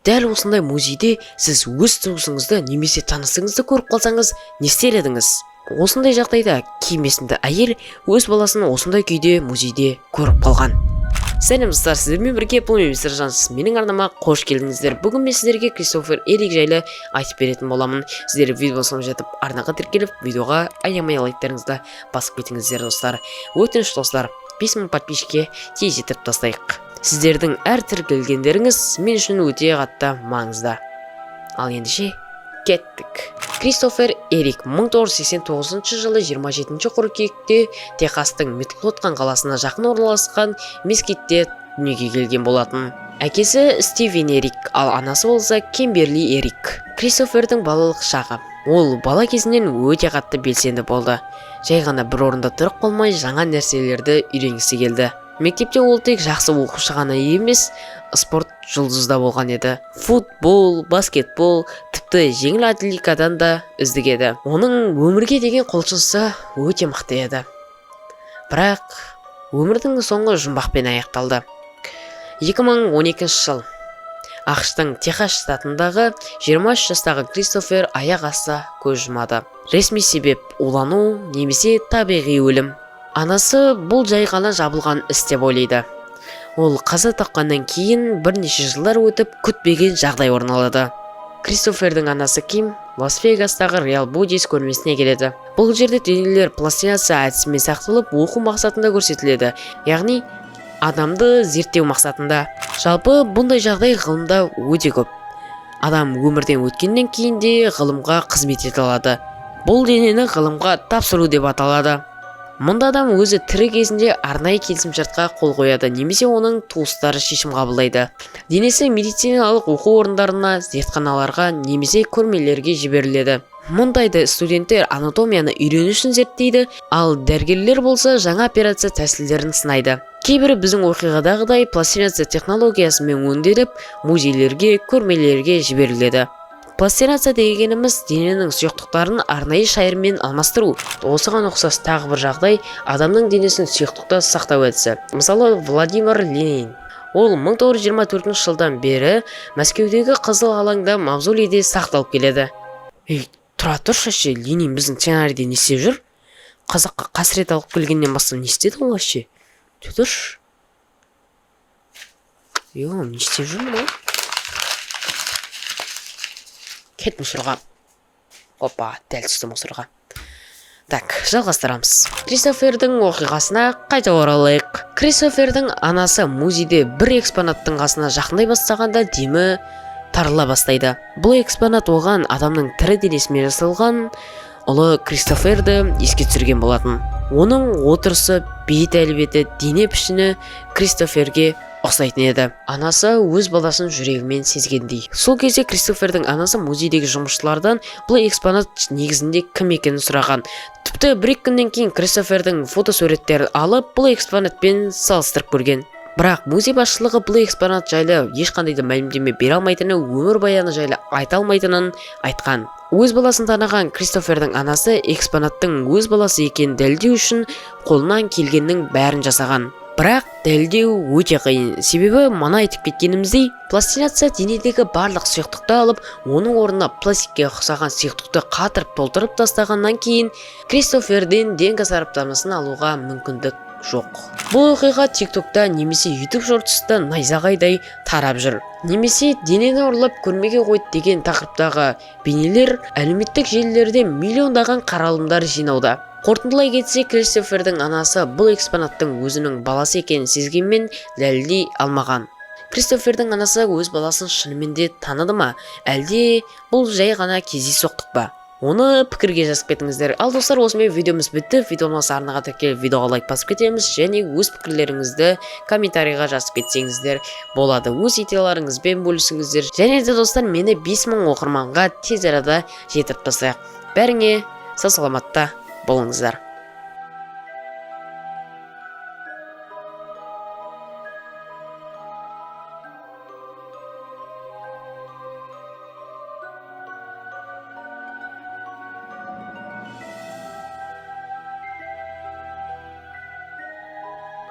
Дәл осындай музейде сіз өз туысыңызды немесе танысыңызды көріп қалсаңыз, не істер едіңіз? Осындай жағдайда Ким есімді әйел өз баласын осындай күйде музейде көріп қалған. Сәлем, достар! Сіздермен бірге бұл мен, мистер Жансыз. Менің арнама қош келдіңіздер. Бүгін мен сіздерге Кристофер Эрик жайлы айтып беретін боламын. Сіздер видео соңына жетіп, арнаға тіркеліп, видеоға аямай лайктарыңызды басып кетіңіздер, достар. Өтініш, достар, 5000 подписчикке тез жетіп тастайық. Сіздердің әр тіркелгендеріңіз мен үшін өте қатты маңызды. Ал ендеше кеттік. Кристофер Эрик 1989 жылы 27 қыркүйекте Техастың Мидлотиан қаласына жақын орналасқан Мескитте дүниеге келген болатын. Әкесі Стивен Эрик, ал анасы болса Кимберли Эрик. Кристофердің балалық шағы. Ол бала кезінен өте қатты белсенді болды. Жай ғана бір орында тұрып қалмай, жаңа нәрселерді үйренгісі келді. Мектепте ол тек жақсы оқушы ғана емес, спорт жұлдызы да болған еді. Футбол, баскетбол, тіпті жеңіл атлетикадан да үздік еді. Оның өмірге деген құлшынысы өте мықты еді. Бірақ өмірдің соңы жұмбақпен аяқталды. 2012 жыл. АҚШ-тың Техас штатындағы 23 жастағы Кристофер аяқ асты көз жұмады. Ресми себеп – улану немесе табиғи өлім. Анасы бұл жай ғана жабылған іс деп ойлайды. Ол қаза тапқаннан кейін бірнеше жылдар өтіп, күтпеген жағдай орын алады. Кристофердің анасы Ким Лас Вегастағы Real Bodies көрмесіне келеді. Бұл жерде денелер пластинация әдісімен сақталып, оқу мақсатында көрсетіледі, яғни адамды зерттеу мақсатында. Жалпы, бұндай жағдай ғылымда өте көп. Адам өмірден өткеннен кейін де ғылымға қызмет ете алады. Бұл денені ғылымға тапсыру деп аталады. Мұнда адам өзі тірі кезінде арнайы келісімшартқа қол қояды немесе оның туыстары шешім қабылдайды. Денесі медициналық оқу орындарына, зертханаларға немесе көрмелерге жіберіледі. Мұндайды студенттер анатомияны үйрену үшін зерттейді, ал дәрігерлер болса жаңа операция тәсілдерін сынайды. Кейбірі біздің оқиғадағыдай пластинация технологиясымен өңделіп, музейлерге, көрмелерге жіберіледі. Пластинация дегеніміз – дененің сұйықтықтарын арнайы шайырмен алмастыру. Осыған ұқсас тағы бір жағдай – адамның денесін сұйықтықта сақтау әдісі. Мысалы, Владимир Ленин. Ол 1924 жылдан бері Мәскеудегі Қызыл алаңда мавзолейде сақталып келеді. Ей, тұра тұршы, ше, Ленин біздің сценарийде не істеп жүр? Қазаққа қасірет алып келгеннен басқа не істеді ол вообще? Тұра тұршы, е, не істеп жүр мынау? Кет мусорға! Опа, дәл түсті мусорға. Так, жалғастырамыз. Кристофердің оқиғасына қайта оралайық. Кристофердің анасы музейде бір экспонаттың қасына жақындай бастағанда, демі тарыла бастайды. Бұл экспонат оған адамның тірі денесімен жасалған ұлы Кристоферді еске түсірген болатын. Оның отырысы, бет әлпеті, дене пішіні Кристоферге ұқсайтын еді. Анасы өз баласын жүрегімен сезгендей. Сол кезде Кристофердің анасы музейдегі жұмысшылардан бұл экспонат негізінде кім екенін сұраған. Тіпті бір екі күннен кейін Кристофердің фотосуреттерін алып, бұл экспонатпен салыстырып көрген. Бірақ музей басшылығы бұл экспонат жайлы ешқандай да мәлімдеме бере алмайтыны, өмірбаяны жайлы айта алмайтынын айтқан. Өз баласын таныған Кристофердің анасы экспонаттың өз баласы екенін дәлелдеу үшін қолынан келгеннің бәрін жасаған. Бірақ дәлелдеу өте қиын, себебі мана айтып кеткеніміздей, пластинация денедегі барлық сұйықтықты алып, оның орнына пластикке ұқсаған сұйықтықты қатырып, толтырып тастағаннан кейін Кристоферден ДНК сараптамасын алуға мүмкіндік жоқ. Бұл оқиға ТикТокта немесе Ютуб Шортста найзағайдай тарап жүр немесе «денені ұрлап, көрмеге қойды» деген тақырыптағы бейнелер әлеуметтік желілерде миллиондаған қаралымдар жинауда. Қорытындылай кетсек, Кристофердің анасы бұл экспонаттың өзінің баласы екенін сезгенмен, дәлелдей алмаған. Кристофердің анасы өз баласын шынымен де таныды ма, әлде бұл жай ғана кездейсоқтық па? Оны пікірге жазып кетіңіздер. Ал, достар, осымен видеомыз бітті. Видео ұнаса, арнаға тіркеліп, видеоға лайк басып кетеміз және өз пікірлеріңізді комментарийға жазып кетсеңіздер болады, өз идеяларыңызбен бөлісіңіздер. Және де, достар, мені 5000 оқырманға тез арада жетіріп тастайық. Бәріңе сау саламатта болыңыздар.